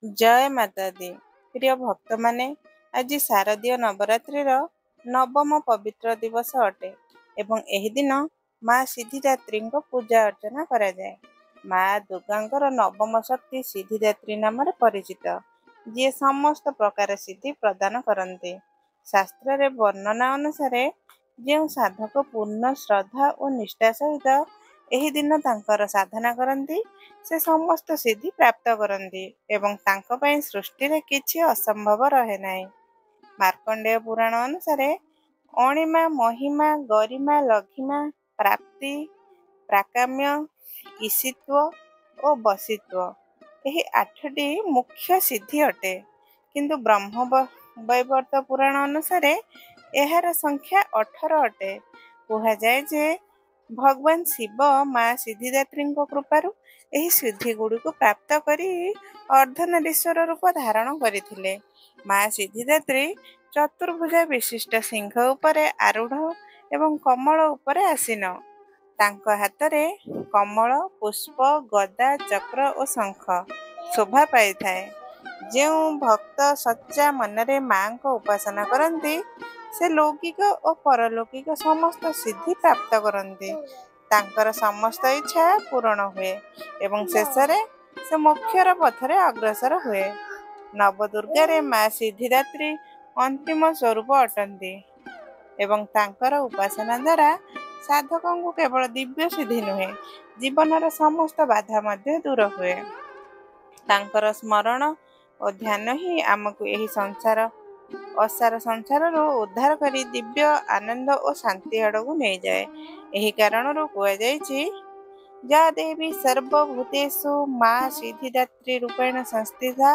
ଜୟ ମାତାଦି। ପ୍ରିୟ ଭକ୍ତମାନେ, ଆଜି ଶାରଦୀୟ ନବରାତ୍ରିର ନବମ ପବିତ୍ର ଦିବସ ଅଟେ ଏବଂ ଏହି ଦିନ ମା ସିଦ୍ଧିଦାତ୍ରୀଙ୍କ ପୂଜା ଅର୍ଚ୍ଚନା କରାଯାଏ। ମା ଦୁର୍ଗାଙ୍କର ନବମ ଶକ୍ତି ସିଦ୍ଧିଦାତ୍ରୀ ନାମରେ ପରିଚିତ, ଯିଏ ସମସ୍ତ ପ୍ରକାର ସିଦ୍ଧି ପ୍ରଦାନ କରନ୍ତି। ଶାସ୍ତ୍ରରେ ବର୍ଣ୍ଣନା ଅନୁସାରେ, ଯେଉଁ ସାଧକ ପୂର୍ଣ୍ଣ ଶ୍ରଦ୍ଧା ଓ ନିଷ୍ଠା ସହିତ ଏହି ଦିନ ତାଙ୍କର ସାଧନା କରନ୍ତି, ସେ ସମସ୍ତ ସିଦ୍ଧି ପ୍ରାପ୍ତ କରନ୍ତି ଏବଂ ତାଙ୍କ ପାଇଁ ସୃଷ୍ଟିରେ କିଛି ଅସମ୍ଭବ ରହେ ନାହିଁ। ମାର୍କଣ୍ଡେୟ ପୁରାଣ ଅନୁସାରେ ଅଣିମା, ମହିମା, ଗରିମା, ଲଘିମା, ପ୍ରାପ୍ତି, ପ୍ରାକାମ୍ୟ, ଈଶିତ୍ୱ ଓ ବଶିତ୍ୱ ଏହି 8ଟି ମୁଖ୍ୟ ସିଦ୍ଧି ଅଟେ। କିନ୍ତୁ ବ୍ରହ୍ମବୈବର୍ତ୍ତ ପୁରାଣ ଅନୁସାରେ ଏହାର ସଂଖ୍ୟା 18 ଅଟେ। କୁହାଯାଏ ଯେ ଭଗବାନ ଶିବ ମା ସିଦ୍ଧିଦାତ୍ରୀଙ୍କ କୃପାରୁ ଏହି ସିଦ୍ଧିଗୁଡ଼ିକୁ ପ୍ରାପ୍ତ କରି ଅର୍ଦ୍ଧନାରୀଶ୍ୱର ରୂପ ଧାରଣ କରିଥିଲେ। ମା ସିଦ୍ଧିଦାତ୍ରୀ ଚତୁର୍ଭୁଜା ବିଶିଷ୍ଟ ସିଂହ ଉପରେ ଆରୂଢ଼ ଏବଂ କମଳ ଉପରେ ଆସୀନ। ତାଙ୍କ ହାତରେ କମଳ, ପୁଷ୍ପ, ଗଦା, ଚକ୍ର ଓ ଶଙ୍ଖ ଶୋଭା ପାଇଥାଏ। ଯେଉଁ ଭକ୍ତ ସଚ୍ଚା ମନରେ ମାଙ୍କ ଉପାସନା କରନ୍ତି, ସେ ଲୌକିକ ଓ ପରଲୌକିକ ସମସ୍ତ ସିଦ୍ଧି ପ୍ରାପ୍ତ କରନ୍ତି। ତାଙ୍କର ସମସ୍ତ ଇଚ୍ଛା ପୂରଣ ହୁଏ ଏବଂ ଶେଷରେ ସେ ମୋକ୍ଷର ପଥରେ ଅଗ୍ରସର ହୁଏ। ନବଦୁର୍ଗାରେ ମା ସିଦ୍ଧିଦାତ୍ରୀ ଅନ୍ତିମ ସ୍ୱରୂପ ଅଟନ୍ତି ଏବଂ ତାଙ୍କର ଉପାସନା ଦ୍ୱାରା ସାଧକଙ୍କୁ କେବଳ ଦିବ୍ୟ ସିଦ୍ଧି ନୁହେଁ, ଜୀବନର ସମସ୍ତ ବାଧା ମଧ୍ୟ ଦୂର ହୁଏ। ତାଙ୍କର ସ୍ମରଣ ଓ ଧ୍ୟାନ ହିଁ ଆମକୁ ଏହି ସଂସାର ଅସାର ସଂସାରରୁ ଉଦ୍ଧାର କରି ଦିବ୍ୟ ଆନନ୍ଦ ଓ ଶାନ୍ତି ଆଡ଼କୁ ନେଇଯାଏ। ଏହି କାରଣରୁ କୁହାଯାଇଛି, ଯା ଦେବୀ ସର୍ବଭୂତେଷୁ ମା ସିଦ୍ଧିଦାତ୍ରୀ ରୂପେଣ ସଂସ୍ଥିତା,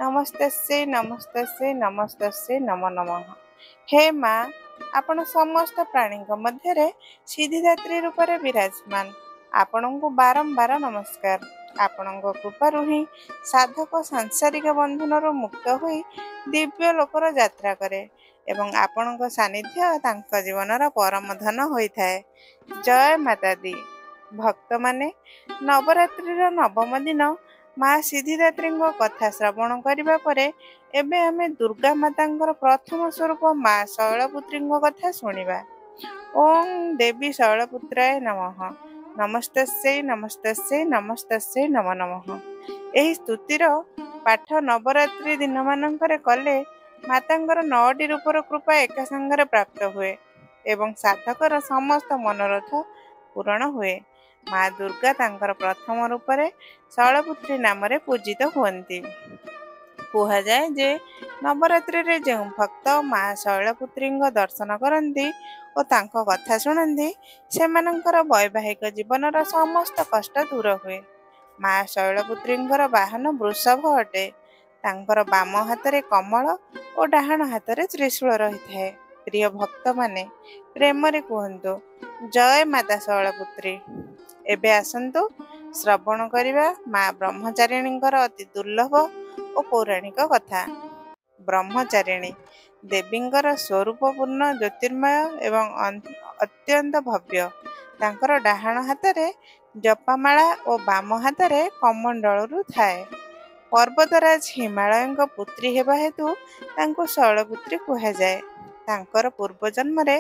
ନମସ୍ତସ୍ୟୈ ନମସ୍ତସ୍ୟୈ ନମସ୍ତସ୍ୟୈ ନମୋ ନମଃ। ହେ ମା, ଆପଣ ସମସ୍ତ ପ୍ରାଣୀଙ୍କ ମଧ୍ୟରେ ସିଦ୍ଧିଦାତ୍ରୀ ରୂପରେ ବିରାଜମାନ। ଆପଣଙ୍କୁ ବାରମ୍ବାର ନମସ୍କାର। ଆପଣଙ୍କ କୃପାରୁ ହିଁ ସାଧକ ସାଂସାରିକ ବନ୍ଧନରୁ ମୁକ୍ତ ହୋଇ ଦିବ୍ୟ ଲୋକର ଯାତ୍ରା କରେ ଏବଂ ଆପଣଙ୍କ ସାନ୍ନିଧ୍ୟ ତାଙ୍କ ଜୀବନର ପରମ ଧନ ହୋଇଥାଏ। ଜୟ ମାତାଦି। ଭକ୍ତମାନେ, ନବରାତ୍ରିର ନବମ ଦିନ ମା ସିଦ୍ଧିଦାତ୍ରୀଙ୍କ କଥା ଶ୍ରବଣ କରିବା ପରେ ଏବେ ଆମେ ଦୁର୍ଗା ମାତାଙ୍କର ପ୍ରଥମ ସ୍ୱରୂପ ମା ଶୈଳପୁତ୍ରୀଙ୍କ କଥା ଶୁଣିବା। ଓଁ ଦେବୀ ଶୈଳପୁତ୍ରାୟ ନମଃ। ନମସ୍ତସ୍ୟୈ ନମସ୍ତସ୍ୟୈ ନମସ୍ତସ୍ୟୈ ନମୋ ନମଃ। ଏହି ସ୍ତୁତିର ପାଠ ନବରାତ୍ରି ଦିନମାନଙ୍କରେ କଲେ ମାତାଙ୍କର 9ଟି ରୂପର କୃପା ଏକା ସାଙ୍ଗରେ ପ୍ରାପ୍ତ ହୁଏ ଏବଂ ସାଧକର ସମସ୍ତ ମନୋରଥ ପୂରଣ ହୁଏ। ମା ଦୁର୍ଗା ତାଙ୍କର ପ୍ରଥମ ରୂପରେ ଶୈଳପୁତ୍ରୀ ନାମରେ ପୂଜିତ ହୁଅନ୍ତି। କୁହାଯାଏ ଯେ ନବରାତ୍ରିରେ ଯେଉଁ ଭକ୍ତ ମା ଶୈଳପୁତ୍ରୀଙ୍କ ଦର୍ଶନ କରନ୍ତି ଓ ତାଙ୍କ କଥା ଶୁଣନ୍ତି, ସେମାନଙ୍କର ବୈବାହିକ ଜୀବନର ସମସ୍ତ କଷ୍ଟ ଦୂର ହୁଏ। ମା ଶୈଳପୁତ୍ରୀଙ୍କର ବାହନ ବୃଷଭ ଅଟେ। ତାଙ୍କର ବାମ ହାତରେ କମଳ ଓ ଡାହାଣ ହାତରେ ତ୍ରିଶୂଳ ରହିଥାଏ। ପ୍ରିୟ ଭକ୍ତମାନେ, ପ୍ରେମରେ କୁହନ୍ତୁ, ଜୟ ମାତା ଶୈଳପୁତ୍ରୀ। ଏବେ ଆସନ୍ତୁ ଶ୍ରବଣ କରିବା ମା ବ୍ରହ୍ମଚାରିଣୀଙ୍କର ଅତି ଦୁର୍ଲଭ ଓ ପୌରାଣିକ କଥା। ବ୍ରହ୍ମଚାରିଣୀ ଦେବୀଙ୍କର ସ୍ୱରୂପ ପୂର୍ଣ୍ଣ, ଜ୍ୟୋତିର୍ମୟ ଏବଂ ଅତ୍ୟନ୍ତ ଭବ୍ୟ। ତାଙ୍କର ଡାହାଣ ହାତରେ ଜପାମାଳା ଓ ବାମ ହାତରେ କମଣ୍ଡଳରୁ ଥାଏ। ପର୍ବତରାଜ ହିମାଳୟଙ୍କ ପୁତ୍ରୀ ହେବା ହେତୁ ତାଙ୍କୁ ଶୈଳପୁତ୍ରୀ କୁହାଯାଏ। ତାଙ୍କର ପୂର୍ବଜନ୍ମରେ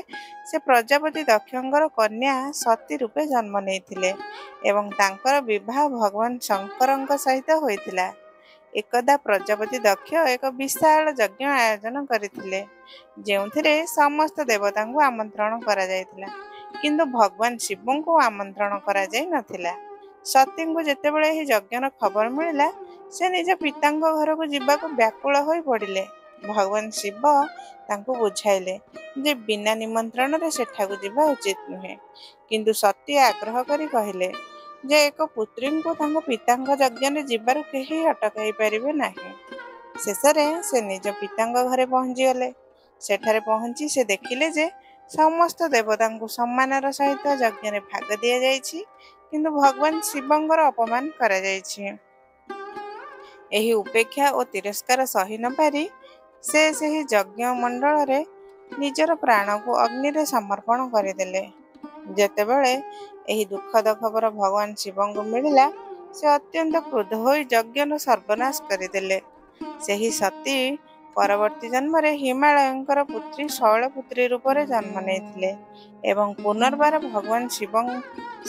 ସେ ପ୍ରଜାପତି ଦକ୍ଷଙ୍କର କନ୍ୟା ସତୀ ରୂପେ ଜନ୍ମ ନେଇଥିଲେ ଏବଂ ତାଙ୍କର ବିବାହ ଭଗବାନ ଶଙ୍କରଙ୍କ ସହିତ ହୋଇଥିଲା। ଏକଦା ପ୍ରଜାପତି ଦକ୍ଷ ଏକ ବିଶାଳ ଯଜ୍ଞ ଆୟୋଜନ କରିଥିଲେ, ଯେଉଁଥିରେ ସମସ୍ତ ଦେବତାଙ୍କୁ ଆମନ୍ତ୍ରଣ କରାଯାଇଥିଲା, କିନ୍ତୁ ଭଗବାନ ଶିବଙ୍କୁ ଆମନ୍ତ୍ରଣ କରାଯାଇ ନଥିଲା। ସତୀଙ୍କୁ ଯେତେବେଳେ ଏହି ଯଜ୍ଞର ଖବର ମିଳିଲା, ସେ ନିଜ ପିତାଙ୍କ ଘରକୁ ଯିବାକୁ ବ୍ୟାକୁଳ ହୋଇ ପଡ଼ିଲେ। ଭଗବାନ ଶିବ ତାଙ୍କୁ ବୁଝାଇଲେ ଯେ ବିନା ନିମନ୍ତ୍ରଣରେ ସେଠାକୁ ଯିବା ଉଚିତ ନୁହେଁ। କିନ୍ତୁ ସତୀ ଆଗ୍ରହ କରି କହିଲେ ଯେ ଏକ ପୁତ୍ରୀଙ୍କୁ ତାଙ୍କ ପିତାଙ୍କ ଯଜ୍ଞରେ ଯିବାରୁ କେହି ଅଟକାଇ ପାରିବେ ନାହିଁ। ଶେଷରେ ସେ ନିଜ ପିତାଙ୍କ ଘରେ ପହଞ୍ଚିଗଲେ। ସେଠାରେ ପହଞ୍ଚି ସେ ଦେଖିଲେ ଯେ ସମସ୍ତ ଦେବତାଙ୍କୁ ସମ୍ମାନର ସହିତ ଯଜ୍ଞରେ ଭାଗ ଦିଆଯାଇଛି, କିନ୍ତୁ ଭଗବାନ ଶିବଙ୍କର ଅପମାନ କରାଯାଇଛି। ଏହି ଉପେକ୍ଷା ଓ ତିରସ୍କାର ସହି ନପାରି ସେ ସେହି ଯଜ୍ଞ ମଣ୍ଡଳରେ ନିଜର ପ୍ରାଣକୁ ଅଗ୍ନିରେ ସମର୍ପଣ କରିଦେଲେ। ଯେତେବେଳେ ଏହି ଦୁଃଖଦ ଖବର ଭଗବାନ ଶିବଙ୍କୁ ମିଳିଲା, ସେ ଅତ୍ୟନ୍ତ କ୍ରୋଧ ହୋଇ ଯଜ୍ଞର ସର୍ବନାଶ କରିଦେଲେ। ସେହି ସତୀ ପରବର୍ତ୍ତୀ ଜନ୍ମରେ ହିମାଳୟଙ୍କର ପୁତ୍ରୀ ଶୈଳପୁତ୍ରୀ ରୂପରେ ଜନ୍ମ ନେଇଥିଲେ ଏବଂ ପୁନର୍ବାର ଭଗବାନ ଶିବ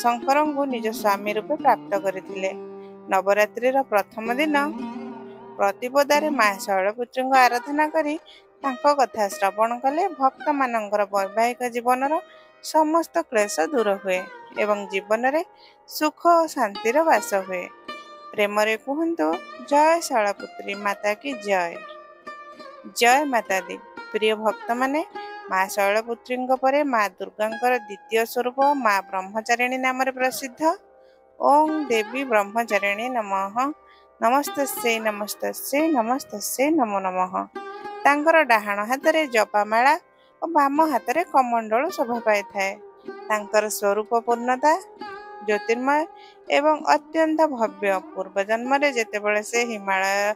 ଶଙ୍କରଙ୍କୁ ନିଜ ସ୍ୱାମୀ ରୂପେ ପ୍ରାପ୍ତ କରିଥିଲେ। ନବରାତ୍ରିର ପ୍ରଥମ ଦିନ ପ୍ରତିପଦାରେ ମା ଶୈଳପୁତ୍ରୀଙ୍କ ଆରାଧନା କରି ତାଙ୍କ କଥା ଶ୍ରବଣ କଲେ ଭକ୍ତମାନଙ୍କର ବୈବାହିକ ଜୀବନର ସମସ୍ତ କ୍ଲେଶ ଦୂର ହୁଏ ଏବଂ ଜୀବନରେ ସୁଖ ଓ ଶାନ୍ତିର ବାସ ହୁଏ। ପ୍ରେମରେ କୁହନ୍ତୁ, ଜୟ ଶୈଳପୁତ୍ରୀ ମାତା କି ଜୟ, ଜୟ ମାତାଦି। ପ୍ରିୟ ଭକ୍ତମାନେ, ମା ଶୈଳପୁତ୍ରୀଙ୍କ ପରେ ମା ଦୁର୍ଗାଙ୍କର ଦ୍ୱିତୀୟ ସ୍ୱରୂପ ମା ବ୍ରହ୍ମଚାରିଣୀ ନାମରେ ପ୍ରସିଦ୍ଧ। ଓଁ ଦେବୀ ବ୍ରହ୍ମଚାରିଣୀ ନମଃ, ନମସ୍ତସ୍ୟୈ ନମସ୍ତସ୍ୟୈ ନମସ୍ତସ୍ୟୈ ନମୋ ନମଃ। ତାଙ୍କର ଡାହାଣ ହାତରେ ଜପାମାଳା ଓ ବାମ ହାତରେ କମଣ୍ଡଳୁ ଶୋଭା ପାଇଥାଏ। ତାଙ୍କର ସ୍ୱରୂପ ପୂର୍ଣ୍ଣତା ଜ୍ୟୋତିର୍ମୟ ଏବଂ ଅତ୍ୟନ୍ତ ଭବ୍ୟ। ପୂର୍ବ ଜନ୍ମରେ ଯେତେବେଳେ ସେ ହିମାଳୟ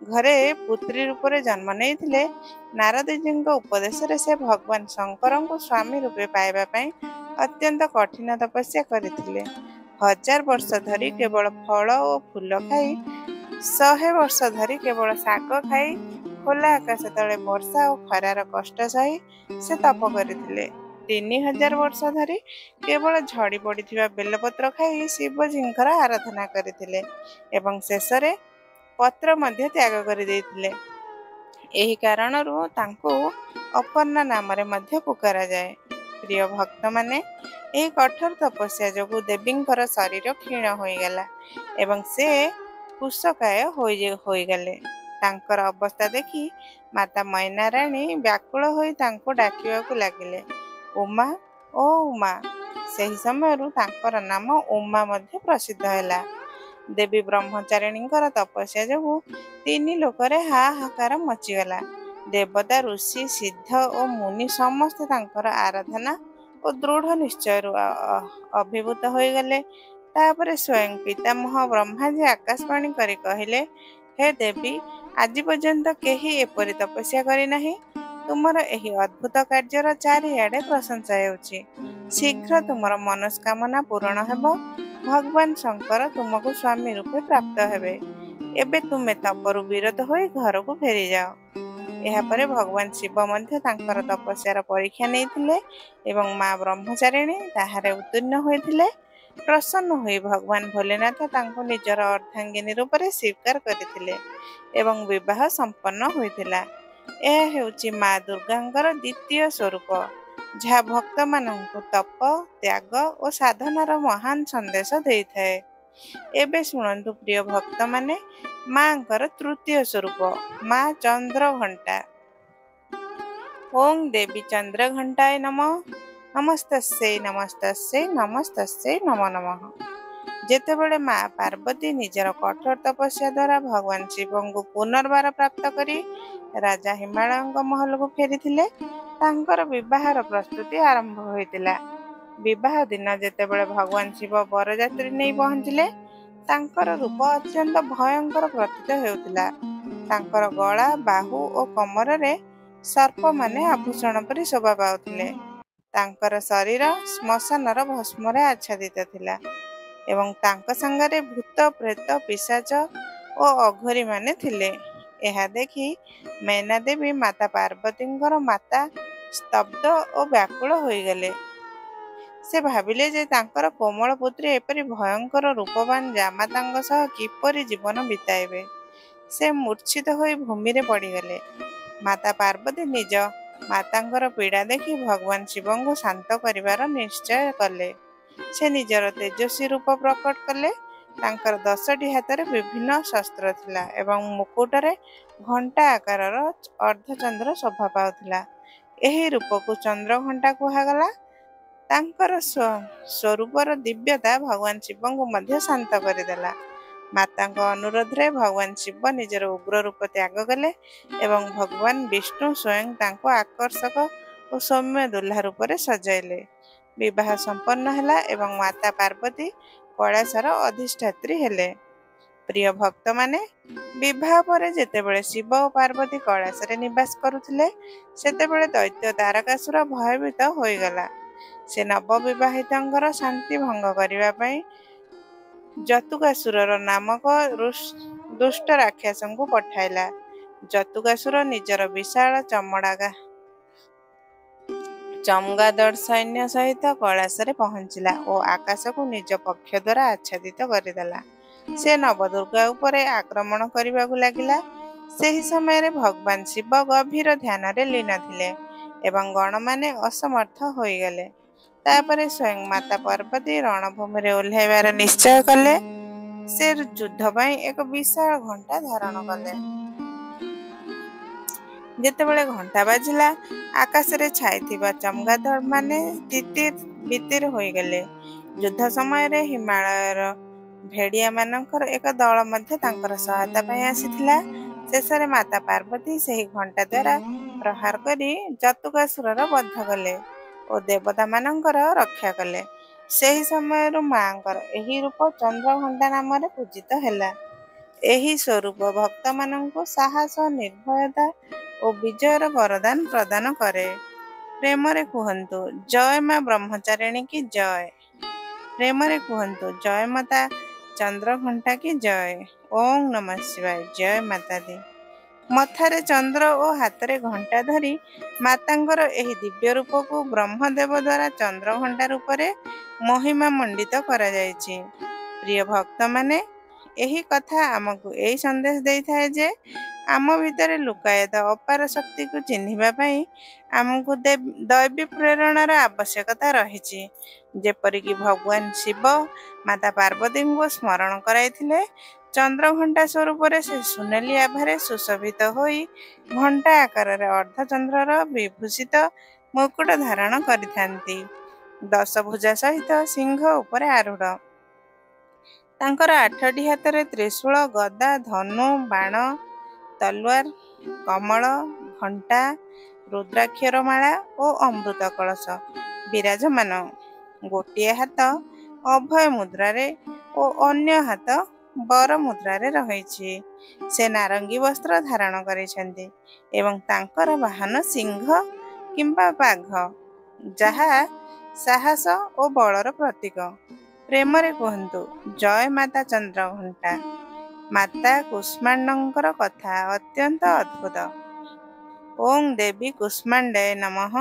ଘରେ ପୁତ୍ରୀ ରୂପରେ ଜନ୍ମ ନେଇଥିଲେ, ନାରଦଜୀଙ୍କ ଉପଦେଶରେ ସେ ଭଗବାନ ଶଙ୍କରଙ୍କୁ ସ୍ୱାମୀ ରୂପେ ପାଇବା ପାଇଁ ଅତ୍ୟନ୍ତ କଠିନ ତପସ୍ୟା କରିଥିଲେ। 1000 ବର୍ଷ ଧରି କେବଳ ଫଳ ଓ ଫୁଲ ଖାଇ, 100 ବର୍ଷ ଧରି କେବଳ ଶାଗ ଖାଇ, ଖୋଲା ଆକାଶ ତଳେ ବର୍ଷା ଓ ଖରାର କଷ୍ଟ ସହି ସେ ତପ କରିଥିଲେ। 3000 ବର୍ଷ ଧରି କେବଳ ଝଡ଼ି ପଡ଼ିଥିବା ବେଲପତ୍ର ଖାଇ ଶିବଜୀଙ୍କର ଆରାଧନା କରିଥିଲେ ଏବଂ ଶେଷରେ ପତ୍ର ମଧ୍ୟ ତ୍ୟାଗ କରିଦେଇଥିଲେ। ଏହି କାରଣରୁ ତାଙ୍କୁ ଅପର୍ଣ୍ଣା ନାମରେ ମଧ୍ୟ ପୁକାରାଯାଏ। ପ୍ରିୟ ଭକ୍ତମାନେ, ଏହି କଠୋର ତପସ୍ୟା ଯୋଗୁଁ ଦେବୀଙ୍କର ଶରୀର କ୍ଷୀଣ ହୋଇଗଲା ଏବଂ ସେ କୁଶକାୟ ହୋଇଗଲେ। ତାଙ୍କର ଅବସ୍ଥା ଦେଖି ମାତା ମୈନାରାଣୀ ବ୍ୟାକୁଳ ହୋଇ ତାଙ୍କୁ ଡାକିବାକୁ ଲାଗିଲେ, ଉମା, ଓ ଉମା। ସେହି ସମୟରୁ ତାଙ୍କର ନାମ ଉମା ମଧ୍ୟ ପ୍ରସିଦ୍ଧ ହେଲା। ଦେବୀ ବ୍ରହ୍ମଚାରିଣୀଙ୍କର ତପସ୍ୟା ଯୋଗୁଁ ତିନି ଲୋକରେ ହାହାକାର ମଚିଗଲା। ଦେବତା, ଋଷି, ସିଦ୍ଧ ଓ ମୁନି ସମସ୍ତେ ତାଙ୍କର ଆରାଧନା ଓ ଦୃଢ଼ ନିଶ୍ଚୟରୁ ଅଭିଭୂତ ହୋଇଗଲେ। ତାପରେ ସ୍ୱୟଂ ପିତାମହ ବ୍ରହ୍ମାଜୀ ଆକାଶବାଣୀ କରି କହିଲେ, ହେ ଦେବୀ, ଆଜି ପର୍ଯ୍ୟନ୍ତ କେହି ଏପରି ତପସ୍ୟା କରିନାହିଁ। ତୁମର ଏହି ଅଦ୍ଭୁତ କାର୍ଯ୍ୟର ଚାରିଆଡ଼େ ପ୍ରଶଂସା ହେଉଛି। ଶୀଘ୍ର ତୁମର ମନସ୍କାମନା ପୂରଣ ହେବ। ଭଗବାନ ଶଙ୍କର ତୁମକୁ ସ୍ୱାମୀ ରୂପେ ପ୍ରାପ୍ତ ହେବେ। ଏବେ ତୁମେ ତପରୁ ବିରତ ହୋଇ ଘରକୁ ଫେରିଯାଅ। ଏହାପରେ ଭଗବାନ ଶିବ ମଧ୍ୟ ତାଙ୍କର ତପସ୍ୟାର ପରୀକ୍ଷା ନେଇଥିଲେ ଏବଂ ମା ବ୍ରହ୍ମଚାରିଣୀ ତାହାରେ ଉତ୍ତୀର୍ଣ୍ଣ ହୋଇଥିଲେ। ପ୍ରସନ୍ନ ହୋଇ ଭଗବାନ ଭୋଲେନାଥ ତାଙ୍କୁ ନିଜର ଅର୍ଦ୍ଧାଙ୍ଗିନୀ ରୂପରେ ସ୍ୱୀକାର କରିଥିଲେ ଏବଂ ବିବାହ ସମ୍ପନ୍ନ ହୋଇଥିଲା। ଏହା ହେଉଛି ମା ଦୁର୍ଗାଙ୍କର ଦ୍ୱିତୀୟ ସ୍ୱରୂପ, ଯାହା ଭକ୍ତମାନଙ୍କୁ ତପ, ତ୍ୟାଗ ଓ ସାଧନାର ମହାନ ସନ୍ଦେଶ ଦେଇଥାଏ। ଏବେ ଶୁଣନ୍ତୁ ପ୍ରିୟ ଭକ୍ତମାନେ, ମାଙ୍କର ତୃତୀୟ ସ୍ୱରୂପ ମା ଚନ୍ଦ୍ରଘଣ୍ଟା। ଓଁ ଦେବୀ ଚନ୍ଦ୍ରଘଣ୍ଟାୟ ନମଃ, ନମସ୍ତସ୍ୟୈ ନମସ୍ତସ୍ୟୈ ନମସ୍ତସ୍ୟୈ ନମୋ ନମଃ। ଯେତେବେଳେ ମା ପାର୍ବତୀ ନିଜର କଠୋର ତପସ୍ୟା ଦ୍ୱାରା ଭଗବାନ ଶିବଙ୍କୁ ପୁନର୍ବାର ପ୍ରାପ୍ତ କରି ରାଜା ହିମାଳୟଙ୍କ ମହଲକୁ ଫେରିଥିଲେ, ତାଙ୍କର ବିବାହର ପ୍ରସ୍ତୁତି ଆରମ୍ଭ ହୋଇଥିଲା। ବିବାହ ଦିନ ଯେତେବେଳେ ଭଗବାନ ଶିବ ବରଯାତ୍ରୀ ନେଇ ପହଞ୍ଚିଲେ, ତାଙ୍କର ରୂପ ଅତ୍ୟନ୍ତ ଭୟଙ୍କର ପ୍ରତୀତ ହେଉଥିଲା। ତାଙ୍କର ଗଳା, ବାହୁ ଓ କମରରେ ସର୍ପମାନେ ଆଭୂଷଣ ପରି ଶୋଭା ପାଉଥିଲେ। ତାଙ୍କର ଶରୀର ଶ୍ମଶାନର ଭସ୍ମରେ ଆଚ୍ଛାଦିତ ଥିଲା ଏବଂ ତାଙ୍କ ସାଙ୍ଗରେ ଭୂତ, ପ୍ରେତ, ପିଶାଚ ଓ ଅଘୋରୀମାନେ ଥିଲେ। ଏହା ଦେଖି ମୈନା ଦେବୀ ମାତା ପାର୍ବତୀଙ୍କର ମାତା ସ୍ତବ୍ଧ ଓ ବ୍ୟାକୁଳ ହୋଇଗଲେ। ସେ ଭାବିଲେ ଯେ ତାଙ୍କର କୋମଳ ପୁତ୍ରୀ ଏପରି ଭୟଙ୍କର ରୂପବାନ ଜାମାତାଙ୍କ ସହ କିପରି ଜୀବନ ବିତାଇବେ। ସେ ମୂର୍ଚ୍ଛିତ ହୋଇ ଭୂମିରେ ପଡ଼ିଗଲେ। ମାତା ପାର୍ବତୀ ନିଜ ମାତାଙ୍କର ପୀଡ଼ା ଦେଖି ଭଗବାନ ଶିବଙ୍କୁ ଶାନ୍ତ କରିବାର ନିଶ୍ଚୟ କଲେ। ସେ ନିଜର ତେଜସ୍ୱୀ ରୂପ ପ୍ରକଟ କଲେ। ତାଙ୍କର 10ଟି ହାତରେ ବିଭିନ୍ନ ଶସ୍ତ୍ର ଥିଲା ଏବଂ ମୁକୁଟରେ ଘଣ୍ଟା ଆକାରର ଅର୍ଦ୍ଧଚନ୍ଦ୍ର ଶୋଭା ପାଉଥିଲା। ଏହି ରୂପକୁ ଚନ୍ଦ୍ରଘଣ୍ଟା କୁହାଗଲା। ତାଙ୍କର ସ୍ୱରୂପର ଦିବ୍ୟତା ଭଗବାନ ଶିବଙ୍କୁ ମଧ୍ୟ ଶାନ୍ତ କରିଦେଲା। ମାତାଙ୍କ ଅନୁରୋଧରେ ଭଗବାନ ଶିବ ନିଜର ଉଗ୍ର ରୂପ ତ୍ୟାଗ କଲେ ଏବଂ ଭଗବାନ ବିଷ୍ଣୁ ସ୍ୱୟଂ ତାଙ୍କୁ ଆକର୍ଷକ ଓ ସୌମ୍ୟ ଦୁଲ୍ହା ରୂପରେ ସଜାଇଲେ। ବିବାହ ସମ୍ପନ୍ନ ହେଲା ଏବଂ ମାତା ପାର୍ବତୀ କୈଳାସର ଅଧିଷ୍ଠାତ୍ରୀ ହେଲେ। ପ୍ରିୟ ଭକ୍ତମାନେ, ବିବାହ ପରେ ଯେତେବେଳେ ଶିବ ଓ ପାର୍ବତୀ କୈଳାସରେ ନିବାସ କରୁଥିଲେ, ସେତେବେଳେ ଦୈତ୍ୟ ତାରକାସୁର ଭୟଭୀତ ହୋଇଗଲା। ସେ ନବବିବାହିତଙ୍କର ଶାନ୍ତି ଭଙ୍ଗ କରିବା ପାଇଁ ଜତୁକାସୁରର ନାମକ ଦୁଷ୍ଟ ରାକ୍ଷସଙ୍କୁ ପଠାଇଲା। ଜତୁକାସୁର ନିଜର ବିଶାଳ ଚମଡ଼ା ଚମଗାଦଡ଼ ସୈନ୍ୟ ସହିତ କୈଳାସରେ ପହଞ୍ଚିଲା ଓ ଆକାଶକୁ ନିଜ ପକ୍ଷ ଦ୍ୱାରା ଆଚ୍ଛାଦିତ କରିଦେଲା। ସେ ନବଦୁର୍ଗା ଉପରେ ଆକ୍ରମଣ କରିବାକୁ ଲାଗିଲା। ସେହି ସମୟରେ ଭଗବାନ ଶିବ ଗଭୀର ଧ୍ୟାନରେ ଲୀନ ଥିଲେ ଏବଂ ଗଣମାନେ ଅସମର୍ଥ ହୋଇଗଲେ। ତାପରେ ସ୍ୱୟଂ ମାତା ପାର୍ବତୀ ରଣଭୂମିରେ ଓହ୍ଲାଇବାର ନିଶ୍ଚୟ କଲେ। ସେ ଯୁଦ୍ଧ ପାଇଁ ଏକ ବିଶାଳ ଘଣ୍ଟା ଧାରଣ କଲେ। ଯେତେବେଳେ ଘଣ୍ଟା ବାଜିଲା, ଆକାଶରେ ଛାଇଥିବା ଚମଗାଦଡ଼ମାନେ ତିତିର ବିତିର ହୋଇଗଲେ। ଯୁଦ୍ଧ ସମୟରେ ହିମାଳୟର ଭେଡ଼ିଆମାନଙ୍କର ଏକ ଦଳ ମଧ୍ୟ ତାଙ୍କର ସହାୟତା ପାଇଁ ଆସିଥିଲା। ଶେଷରେ ମାତା ପାର୍ବତୀ ସେହି ଘଣ୍ଟା ଦ୍ୱାରା ପ୍ରହାର କରି ଜତୁକାସୁରର ବଧ କଲେ ଓ ଦେବତାମାନଙ୍କର ରକ୍ଷା କଲେ। ସେହି ସମୟରୁ ମାଙ୍କର ଏହି ରୂପ ଚନ୍ଦ୍ରଘଣ୍ଟା ନାମରେ ପୂଜିତ ହେଲା। ଏହି ସ୍ୱରୂପ ଭକ୍ତମାନଙ୍କୁ ସାହସ, ନିର୍ଭୟତା ଓ ବିଜୟର ବରଦାନ ପ୍ରଦାନ କରେ। ପ୍ରେମରେ କୁହନ୍ତୁ ଜୟ ମା ବ୍ରହ୍ମଚାରିଣୀ କି ଜୟ। ପ୍ରେମରେ କୁହନ୍ତୁ ଜୟ ମାତା ଚନ୍ଦ୍ରଘଣ୍ଟା କି ଜୟ। ଓଁ ନମଃ ଶିବାୟ। ଜୟ ମାତାଦି। ମଥାରେ ଚନ୍ଦ୍ର ଓ ହାତରେ ଘଣ୍ଟା ଧରି ମାତାଙ୍କର ଏହି ଦିବ୍ୟ ରୂପକୁ ବ୍ରହ୍ମଦେବ ଦ୍ୱାରା ଚନ୍ଦ୍ରଘଣ୍ଟା ରୂପରେ ମହିମା ମଣ୍ଡିତ କରାଯାଇଛି। ପ୍ରିୟ ଭକ୍ତମାନେ, ଏହି କଥା ଆମକୁ ଏହି ସନ୍ଦେଶ ଦେଇଥାଏ ଯେ ଆମ ଭିତରେ ଲୁକାୟିତ ଅପାର ଶକ୍ତିକୁ ଚିହ୍ନିବା ପାଇଁ ଆମକୁ ଦୈବୀ ପ୍ରେରଣାର ଆବଶ୍ୟକତା ରହିଛି। ଯେପରିକି ଭଗବାନ ଶିବ ମାତା ପାର୍ବତୀଙ୍କୁ ସ୍ମରଣ କରାଇଥିଲେ, ଚନ୍ଦ୍ରଘଣ୍ଟା ସ୍ୱରୂପରେ ସେ ସୁନେଲି ଆଭାରେ ସୁଶୋଭିତ ହୋଇ ଘଣ୍ଟା ଆକାରରେ ଅର୍ଦ୍ଧଚନ୍ଦ୍ରର ବିଭୂଷିତ ମୁକୁଟ ଧାରଣ କରିଥାନ୍ତି। ଦଶଭୁଜା ସହିତ ସିଂହ ଉପରେ ଆରୂଢ଼। ତାଙ୍କର 8ଟି ହାତରେ ତ୍ରିଶୂଳ, ଗଦା, ଧନୁ, ବାଣ, ତଲୱାର, କମଳ, ଘଣ୍ଟା, ରୁଦ୍ରାକ୍ଷର ମାଳା ଓ ଅମୃତ କଳସ ବିରାଜମାନ। ଗୋଟିଏ ହାତ ଅଭୟ ମୁଦ୍ରାରେ ଓ ଅନ୍ୟ ହାତ ବର ମୁଦ୍ରାରେ ରହିଛି। ସେ ନାରଙ୍ଗୀ ବସ୍ତ୍ର ଧାରଣ କରିଛନ୍ତି ଏବଂ ତାଙ୍କର ବାହନ ସିଂହ କିମ୍ବା ବାଘ, ଯାହା ସାହସ ଓ ବଳର ପ୍ରତୀକ। ପ୍ରେମରେ କୁହନ୍ତୁ ଜୟ ମାତା ଚନ୍ଦ୍ରଘଣ୍ଟା। ମାତା କୁଷ୍ମାଣ୍ଡଙ୍କର କଥା ଅତ୍ୟନ୍ତ ଅଦ୍ଭୁତ। ଓଁ ଦେବୀ କୁଷ୍ମାଣ୍ଡାୟ ନମଃ,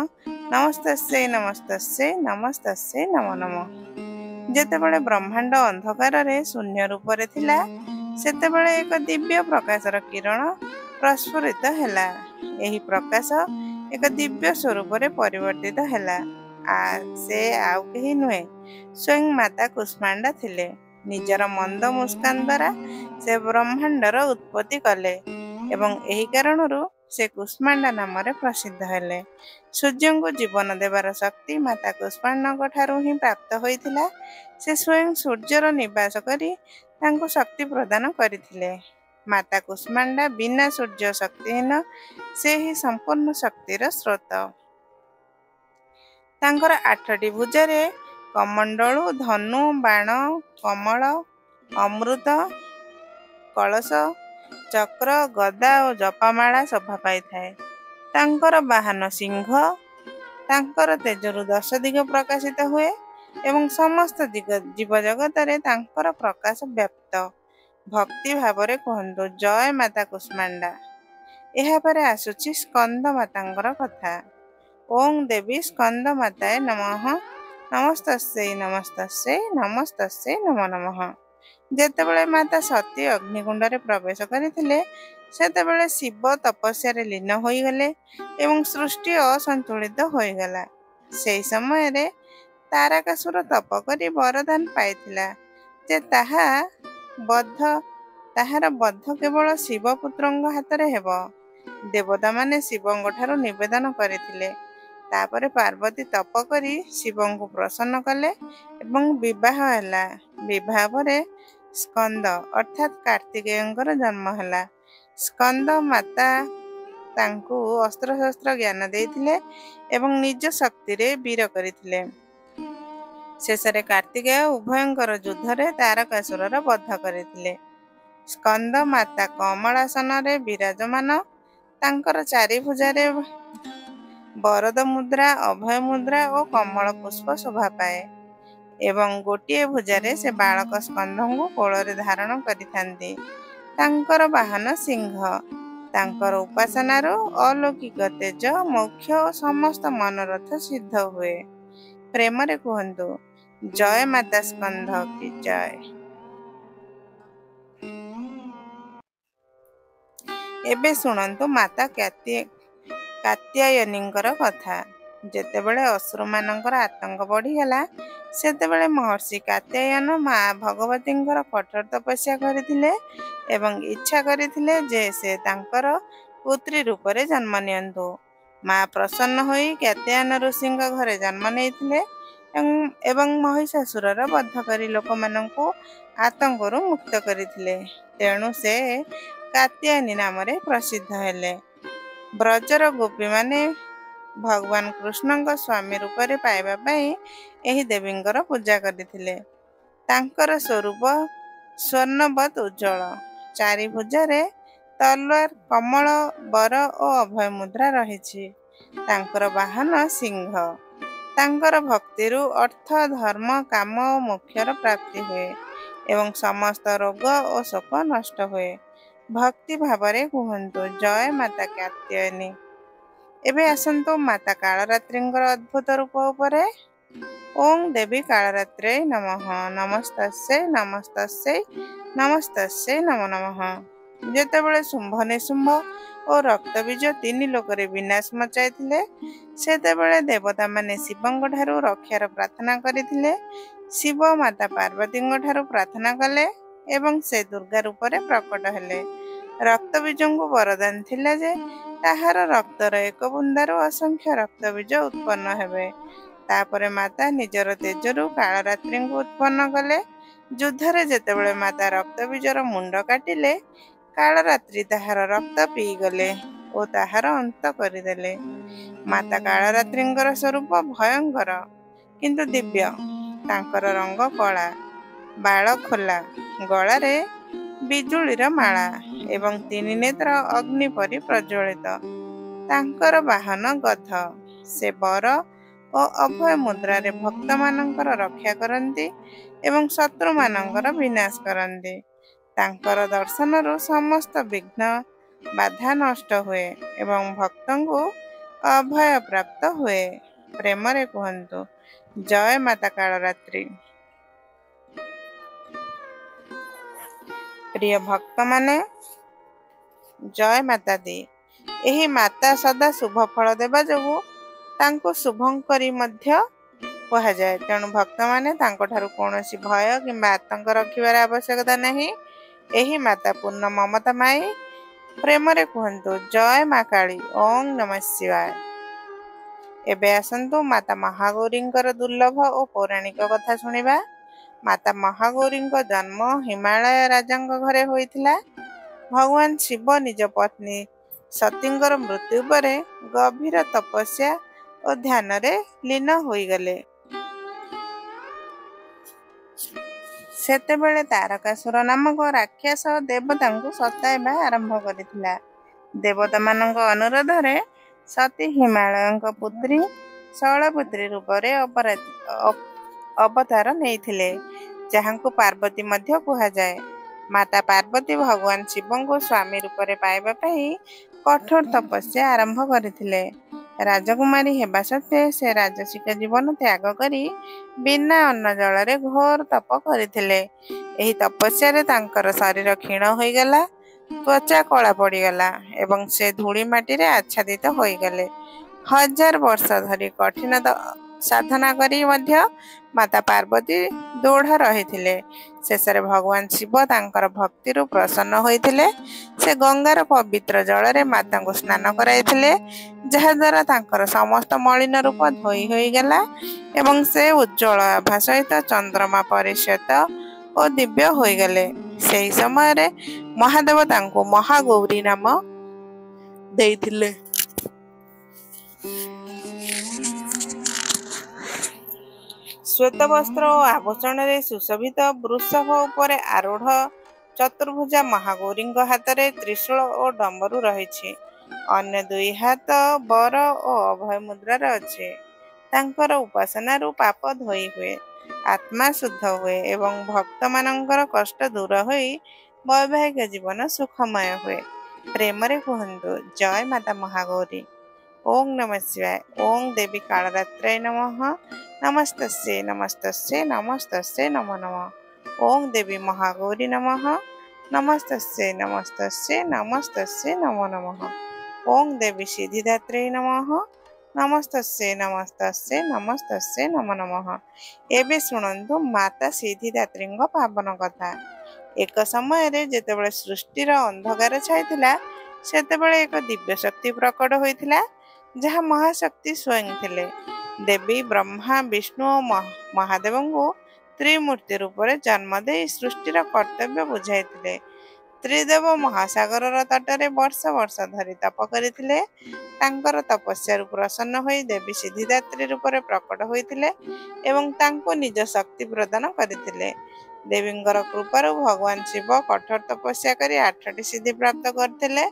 ନମସ୍ତସ୍ୟୈ ନମସ୍ତସ୍ୟୈ ନମସ୍ତସ୍ୟୈ ନମୋ ନମଃ। ଯେତେବେଳେ ବ୍ରହ୍ମାଣ୍ଡ ଅନ୍ଧକାରରେ ଶୂନ୍ୟ ରୂପରେ ଥିଲା, ସେତେବେଳେ ଏକ ଦିବ୍ୟ ପ୍ରକାଶର କିରଣ ପ୍ରସ୍ଫୁରିତ ହେଲା। ଏହି ପ୍ରକାଶ ଏକ ଦିବ୍ୟ ସ୍ୱରୂପରେ ପରିବର୍ତ୍ତିତ ହେଲା। ସେ ଆଉ କେହି ନୁହେଁ, ସ୍ୱୟଂ ମାତା କୁଷ୍ମାଣ୍ଡା ଥିଲେ। ନିଜର ମନ୍ଦ ମୁସ୍କାନ ଦ୍ୱାରା ସେ ବ୍ରହ୍ମାଣ୍ଡର ଉତ୍ପତ୍ତି କଲେ ଏବଂ ଏହି କାରଣରୁ ସେ କୁଷ୍ମାଣ୍ଡା ନାମରେ ପ୍ରସିଦ୍ଧ ହେଲେ। ସୂର୍ଯ୍ୟଙ୍କୁ ଜୀବନ ଦେବାର ଶକ୍ତି ମାତା କୁଷ୍ମାଣ୍ଡଙ୍କ ଠାରୁ ହିଁ ପ୍ରାପ୍ତ ହୋଇଥିଲା। ସେ ସ୍ୱୟଂ ସୂର୍ଯ୍ୟର ନିବାସ କରି ତାଙ୍କୁ ଶକ୍ତି ପ୍ରଦାନ କରିଥିଲେ। ମାତା କୁଷ୍ମାଣ୍ଡା ବିନା ସୂର୍ଯ୍ୟ ଶକ୍ତିହୀନ, ସେ ହିଁ ସମ୍ପୂର୍ଣ୍ଣ ଶକ୍ତିର ସ୍ରୋତ। ତାଙ୍କର 8ଟି ଭୁଜରେ କମଣ୍ଡଳୁ, ଧନୁ, ବାଣ, କମଳ, ଅମୃତ କଳସ, ଚକ୍ର, ଗଦା ଓ ଜପାମାଳା ଶୋଭା ପାଇଥାଏ। ତାଙ୍କର ବାହନ ସିଂହ। ତାଙ୍କର ତେଜରୁ ଦଶ ଦିଗ ପ୍ରକାଶିତ ହୁଏ ଏବଂ ସମସ୍ତ ଜୀବଜଗତରେ ତାଙ୍କର ପ୍ରକାଶ ବ୍ୟାପ୍ତ। ଭକ୍ତି ଭାବରେ କୁହନ୍ତୁ ଜୟ ମାତା କୁଷ୍ମାଣ୍ଡା। ଏହାପରେ ଆସୁଛି ସ୍କନ୍ଦ ମାତାଙ୍କର କଥା। ଓଁ ଦେବୀ ସ୍କନ୍ଦ ମାତାଏ ନମଃ, ନମସ୍ତସ୍ୟୈ ନମସ୍ତସ୍ୟୈ ନମସ୍ତସ୍ୟୈ ନମୋ ନମଃ। ଯେତେବେଳେ ମାତା ସତୀ ଅଗ୍ନିକୁଣ୍ଡରେ ପ୍ରବେଶ କରିଥିଲେ, ସେତେବେଳେ ଶିବ ତପସ୍ୟାରେ ଲୀନ ହୋଇଗଲେ ଏବଂ ସୃଷ୍ଟି ଅସନ୍ତୁଳିତ ହୋଇଗଲା। ସେହି ସମୟରେ ତାରକାସୁର ତପ କରି ବରଦାନ ପାଇଥିଲା ଯେ ତାହାର ବଧ କେବଳ ଶିବପୁତ୍ରଙ୍କ ହାତରେ ହେବ। ଦେବତାମାନେ ଶିବଙ୍କଠାରୁ ନିବେଦନ କରିଥିଲେ। ତାପରେ ପାର୍ବତୀ ତପ କରି ଶିବଙ୍କୁ ପ୍ରସନ୍ନ କଲେ ଏବଂ ବିବାହ ହେଲା। ବିବାହ ପରେ ସ୍କନ୍ଦ ଅର୍ଥାତ୍ କାର୍ତ୍ତିକେୟଙ୍କର ଜନ୍ମ ହେଲା। ସ୍କନ୍ଦ ମାତା ତାଙ୍କୁ ଅସ୍ତ୍ରଶସ୍ତ୍ର ଜ୍ଞାନ ଦେଇଥିଲେ ଏବଂ ନିଜ ଶକ୍ତିରେ ବୀର କରିଥିଲେ। ଶେଷରେ କାର୍ତ୍ତିକେୟ ଉଭୟଙ୍କର ଯୁଦ୍ଧରେ ତାରକାସୁରର ବଧ କରିଥିଲେ। ସ୍କନ୍ଦ ମାତା କମଳାସନରେ ବିରାଜମାନ। ତାଙ୍କର ଚାରିଭୁଜାରେ ବରଦ ମୁଦ୍ରା, ଅଭୟ ମୁଦ୍ରା ଓ କମଳ ପୁଷ୍ପ ଶୋଭା ପାଏ। ଏବଂ ଗୋଟିଏ ଭୁଜାରେ ସେ ବାଳକ ସ୍କନ୍ଦଙ୍କୁ କୋଳରେ ଧାରଣ କରିଥାନ୍ତି। ତାଙ୍କର ବାହନ ସିଂହ। ତାଙ୍କର ଉପାସନାରୁ ଅଲୌକିକ ତେଜ, ମୋକ୍ଷ ଓ ସମସ୍ତ ମନୋରଥ ସିଦ୍ଧ ହୁଏ। ପ୍ରେମରେ କୁହନ୍ତୁ, ଜୟ ମାତା ସ୍କନ୍ଦ କି ଜୟ। ଏବେ ଶୁଣନ୍ତୁ ମାତା କାତ୍ୟାୟନୀଙ୍କର କଥା। ଯେତେବେଳେ ଅସୁରମାନଙ୍କର ଆତଙ୍କ ବଢ଼ିଗଲା, ସେତେବେଳେ ମହର୍ଷି କାତ୍ୟାୟନ ମା ଭଗବତୀଙ୍କର କଠୋର ତପସ୍ୟା କରିଥିଲେ ଏବଂ ଇଚ୍ଛା କରିଥିଲେ ଯେ ସେ ତାଙ୍କର ପୁତ୍ରୀ ରୂପରେ ଜନ୍ମ ନିଅନ୍ତୁ। ମା ପ୍ରସନ୍ନ ହୋଇ କାତ୍ୟାୟନ ଋଷିଙ୍କ ଘରେ ଜନ୍ମ ନେଇଥିଲେ ଏବଂ ମହିଷାସୁରର ବଧ କରି ଲୋକମାନଙ୍କୁ ଆତଙ୍କରୁ ମୁକ୍ତ କରିଥିଲେ। ତେଣୁ ସେ କାତ୍ୟାୟନୀ ନାମରେ ପ୍ରସିଦ୍ଧ ହେଲେ। ବ୍ରଜର ଗୋପୀମାନେ ଭଗବାନ କୃଷ୍ଣଙ୍କ ସ୍ୱାମୀ ରୂପରେ ପାଇବା ପାଇଁ ଏହି ଦେବୀଙ୍କର ପୂଜା କରିଥିଲେ। ତାଙ୍କର ସ୍ୱରୂପ ସ୍ୱର୍ଣ୍ଣବତ୍ ଉଜ୍ଜ୍ୱଳ। ଚାରି ଭୁଜାରେ ତଲୱାର, କମଳ, ବର ଓ ଅଭୟ ମୁଦ୍ରା ରହିଛି। ତାଙ୍କର ବାହନ ସିଂହ। ତାଙ୍କର ଭକ୍ତିରୁ ଅର୍ଥ, ଧର୍ମ, କାମ ଓ ମୋକ୍ଷର ପ୍ରାପ୍ତି ହୁଏ ଏବଂ ସମସ୍ତ ରୋଗ ଓ ଶୋକ ନଷ୍ଟ ହୁଏ। ଭକ୍ତି ଭାବରେ କୁହନ୍ତୁ, ଜୟ ମାତା କାତ୍ୟାୟନୀ। ଏବେ ଆସନ୍ତୁ ମାତା କାଳରାତ୍ରିଙ୍କର ଅଦ୍ଭୁତ ରୂପ ଉପରେ। ଓଁ ଦେବୀ କାଳରାତ୍ର୍ୟୈ ନମଃ, ନମସ୍ତସ୍ୟୈ ନମସ୍ତସ୍ୟୈ ନମସ୍ତସ୍ୟୈ ନମୋ ନମଃ। ଯେତେବେଳେ ଶୁମ୍ଭ, ନିଶୁମ୍ଭ ଓ ରକ୍ତବୀଜ ତିନି ଲୋକରେ ବିନାଶ ମଚାଇଥିଲେ, ସେତେବେଳେ ଦେବତାମାନେ ଶିବଙ୍କଠାରୁ ରକ୍ଷାର ପ୍ରାର୍ଥନା କରିଥିଲେ। ଶିବ ମାତା ପାର୍ବତୀଙ୍କଠାରୁ ପ୍ରାର୍ଥନା କଲେ ଏବଂ ସେ ଦୁର୍ଗା ରୂପରେ ପ୍ରକଟ ହେଲେ। ରକ୍ତବୀଜଙ୍କୁ ବରଦାନ ଥିଲା ଯେ ତାହାର ରକ୍ତର ଏକ ବୁନ୍ଦାରୁ ଅସଂଖ୍ୟ ରକ୍ତବୀଜ ଉତ୍ପନ୍ନ ହେବେ। ତାପରେ ମାତା ନିଜର ତେଜରୁ କାଳରାତ୍ରିଙ୍କୁ ଉତ୍ପନ୍ନ କଲେ। ଯୁଦ୍ଧରେ ଯେତେବେଳେ ମାତା ରକ୍ତବୀଜର ମୁଣ୍ଡ କାଟିଲେ, କାଳରାତ୍ରି ତାହାର ରକ୍ତ ପିଇଗଲେ ଓ ତାହାର ଅନ୍ତ କରିଦେଲେ। ମାତା କାଳରାତ୍ରିଙ୍କର ସ୍ୱରୂପ ଭୟଙ୍କର କିନ୍ତୁ ଦିବ୍ୟ। ତାଙ୍କର ରଙ୍ଗ କଳା, ବାଳ ଖୋଲା, ଗଳାରେ ବିଜୁଳିର ମାଳା ଏବଂ ତିନି ନେତ୍ର ଅଗ୍ନି ପରି ପ୍ରଜ୍ୱଳିତ। ତାଙ୍କର ବାହନ ଗଧ। ସେ ବର ଓ ଅଭୟ ମୁଦ୍ରାରେ ଭକ୍ତମାନଙ୍କର ରକ୍ଷା କରନ୍ତି ଏବଂ ଶତ୍ରୁମାନଙ୍କର ବିନାଶ କରନ୍ତି। ତାଙ୍କର ଦର୍ଶନରୁ ସମସ୍ତ ବିଘ୍ନ ବାଧା ନଷ୍ଟ ହୁଏ ଏବଂ ଭକ୍ତଙ୍କୁ ଅଭୟ ପ୍ରାପ୍ତ ହୁଏ। ପ୍ରେମରେ କୁହନ୍ତୁ, ଜୟ ମାତା କାଳରାତ୍ରି। ପ୍ରିୟ ଭକ୍ତମାନେ, ଜୟ ମାତା ଦି। ଏହି ମାତା ସଦା ଶୁଭ ଫଳ ଦେବା ଯୋଗୁଁ ତାଙ୍କୁ ଶୁଭଙ୍କରୀ ମଧ୍ୟ କୁହାଯାଏ। ତେଣୁ ଭକ୍ତମାନେ ତାଙ୍କଠାରୁ କୌଣସି ଭୟ କିମ୍ବା ଆତଙ୍କ ରଖିବାର ଆବଶ୍ୟକତା ନାହିଁ। ଏହି ମାତା ପୂର୍ଣ୍ଣ ମମତାମୟୀ। ପ୍ରେମରେ କୁହନ୍ତୁ, ଜୟ ମା କାଳୀ। ଓଁ ନମଃ ଶିବାୟ। ଏବେ ଆସନ୍ତୁ ମାତା ମହାଗୌରୀଙ୍କର ଦୁର୍ଲଭ ଓ ପୌରାଣିକ କଥା ଶୁଣିବା। ମାତା ମହାଗୌରୀଙ୍କ ଜନ୍ମ ହିମାଳୟ ରାଜାଙ୍କ ଘରେ ହୋଇଥିଲା। ଭଗବାନ ଶିବ ନିଜ ପତ୍ନୀ ସତୀଙ୍କର ମୃତ୍ୟୁ ପରେ ଗଭୀର ତପସ୍ୟା ଓ ଧ୍ୟାନରେ ଲୀନ ହୋଇଗଲେ। ସେତେବେଳେ ତାରକାସୁର ନାମକ ରାକ୍ଷସ ଦେବତାଙ୍କୁ ସତାଇବା ଆରମ୍ଭ କରିଥିଲା। ଦେବତାମାନଙ୍କ ଅନୁରୋଧରେ ସତୀ ହିମାଳୟଙ୍କ ପୁତ୍ରୀ ଶୈଳପୁତ୍ରୀ ରୂପରେ ଅବତାର ନେଇଥିଲେ, ଯାହାଙ୍କୁ ପାର୍ବତୀ ମଧ୍ୟ କୁହାଯାଏ। ମାତା ପାର୍ବତୀ ଭଗବାନ ଶିବଙ୍କୁ ସ୍ୱାମୀ ରୂପରେ ପାଇବା ପାଇଁ କଠୋର ତପସ୍ୟା ଆରମ୍ଭ କରିଥିଲେ। ରାଜକୁମାରୀ ହେବା ସତ୍ତ୍ୱେ ସେ ରାଜସିକ ଜୀବନ ତ୍ୟାଗ କରି ବିନା ଅନ୍ନ ଜଳରେ ଘୋର ତପ କରିଥିଲେ। ଏହି ତପସ୍ୟାରେ ତାଙ୍କର ଶରୀର କ୍ଷୀଣ ହୋଇଗଲା, ତ୍ୱଚା କଳା ପଡ଼ିଗଲା ଏବଂ ସେ ଧୂଳି ମାଟିରେ ଆଚ୍ଛାଦିତ ହୋଇଗଲେ। ହଜାର ବର୍ଷ ଧରି କଠିନ ସାଧନା କରି ମଧ୍ୟ ମାତା ପାର୍ବତୀ ଦୃଢ଼ ରହିଥିଲେ। ଶେଷରେ ଭଗବାନ ଶିବ ତାଙ୍କର ଭକ୍ତିରୁ ପ୍ରସନ୍ନ ହୋଇଥିଲେ। ସେ ଗଙ୍ଗାର ପବିତ୍ର ଜଳରେ ମାତାଙ୍କୁ ସ୍ନାନ କରାଇଥିଲେ, ଯାହାଦ୍ୱାରା ତାଙ୍କର ସମସ୍ତ ମଳିନ ରୂପ ଧୋଇ ହୋଇଗଲା ଏବଂ ସେ ଉଜ୍ଜ୍ୱଳ ଆଭା ସହିତ ଚନ୍ଦ୍ରମା ପରି ଶ୍ୱେତ ଓ ଦିବ୍ୟ ହୋଇଗଲେ। ସେହି ସମୟରେ ମହାଦେବ ତାଙ୍କୁ ମହାଗୌରୀ ନାମ ଦେଇଥିଲେ। ଶ୍ୱେତ ବସ୍ତ୍ର ଓ ଆଭୂଷଣରେ ସୁଶୋଭିତ ବୃଷଭ ଉପରେ ଆରୂଢ଼ ଚତୁର୍ଭୁଜା ମହାଗୌରୀଙ୍କ ହାତରେ ତ୍ରିଶୂଳ ଓ ଡମ୍ବରୁ ରହିଛି। ଅନ୍ୟ ଦୁଇ ହାତ ବର ଓ ଅଭୟ ମୁଦ୍ରାରେ ଅଛି। ତାଙ୍କର ଉପାସନାରୁ ପାପ ଧୋଇ ହୁଏ। ଆତ୍ମା ଶୁଦ୍ଧ ହୁଏ ଏବଂ ଭକ୍ତମାନଙ୍କର କଷ୍ଟ ଦୂର ହୋଇ ବୈବାହିକ ଜୀବନ ସୁଖମୟ ହୁଏ। ପ୍ରେମରେ କୁହନ୍ତୁ, ଜୟ ମାତା ମହାଗୌରୀ। ଓଁ ନମଃ ଶିବାୟ। ଓଁ ଦେବୀ କାଳରାତ୍ର୍ୟୈ ନମଃ। ନମସ୍ତସ୍ୟୈ ନମସ୍ତସ୍ୟୈ ନମସ୍ତସ୍ୟୈ ନମୋ ନମଃ। ଓଁ ଦେବୀ ମହାଗୌରୀ ନମଃ। ନମସ୍ତସ୍ୟୈ ନମସ୍ତସ୍ୟୈ ନମସ୍ତସ୍ୟୈ ନମୋ ନମଃ। ଓଁ ଦେବୀ ସିଦ୍ଧିଦାତ୍ର୍ୟୈ ନମଃ। ନମସ୍ତସ୍ୟୈ ନମସ୍ତସ୍ୟୈ ନମସ୍ତସ୍ୟୈ ନମୋ ନମଃ। ଏବେ ଶୁଣନ୍ତୁ ମାତା ସିଦ୍ଧିଦାତ୍ରୀଙ୍କ ପାବନ କଥା। ଏକ ସମୟରେ ଯେତେବେଳେ ସୃଷ୍ଟିର ଅନ୍ଧକାର ଛାଇଥିଲା, ସେତେବେଳେ ଏକ ଦିବ୍ୟ ଶକ୍ତି ପ୍ରକଟ ହୋଇଥିଲା, ଯାହା ମହାଶକ୍ତି ସ୍ୱୟଂ ଥିଲେ। ଦେବୀ ବ୍ରହ୍ମା, ବିଷ୍ଣୁ ଓ ମହାଦେବଙ୍କୁ ତ୍ରିମୂର୍ତ୍ତି ରୂପରେ ଜନ୍ମ ଦେଇ ସୃଷ୍ଟିର କର୍ତ୍ତବ୍ୟ ବୁଝାଇଥିଲେ। ତ୍ରିଦେବ ମହାସାଗରର ତଟରେ ବର୍ଷ ବର୍ଷ ଧରି ତପ କରିଥିଲେ। ତାଙ୍କର ତପସ୍ୟାରୁ ପ୍ରସନ୍ନ ହୋଇ ଦେବୀ ସିଦ୍ଧିଦାତ୍ରୀ ରୂପରେ ପ୍ରକଟ ହୋଇଥିଲେ ଏବଂ ତାଙ୍କୁ ନିଜ ଶକ୍ତି ପ୍ରଦାନ କରିଥିଲେ। ଦେବୀଙ୍କର କୃପାରୁ ଭଗବାନ ଶିବ କଠୋର ତପସ୍ୟା କରି 8ଟି ସିଦ୍ଧି ପ୍ରାପ୍ତ କରିଥିଲେ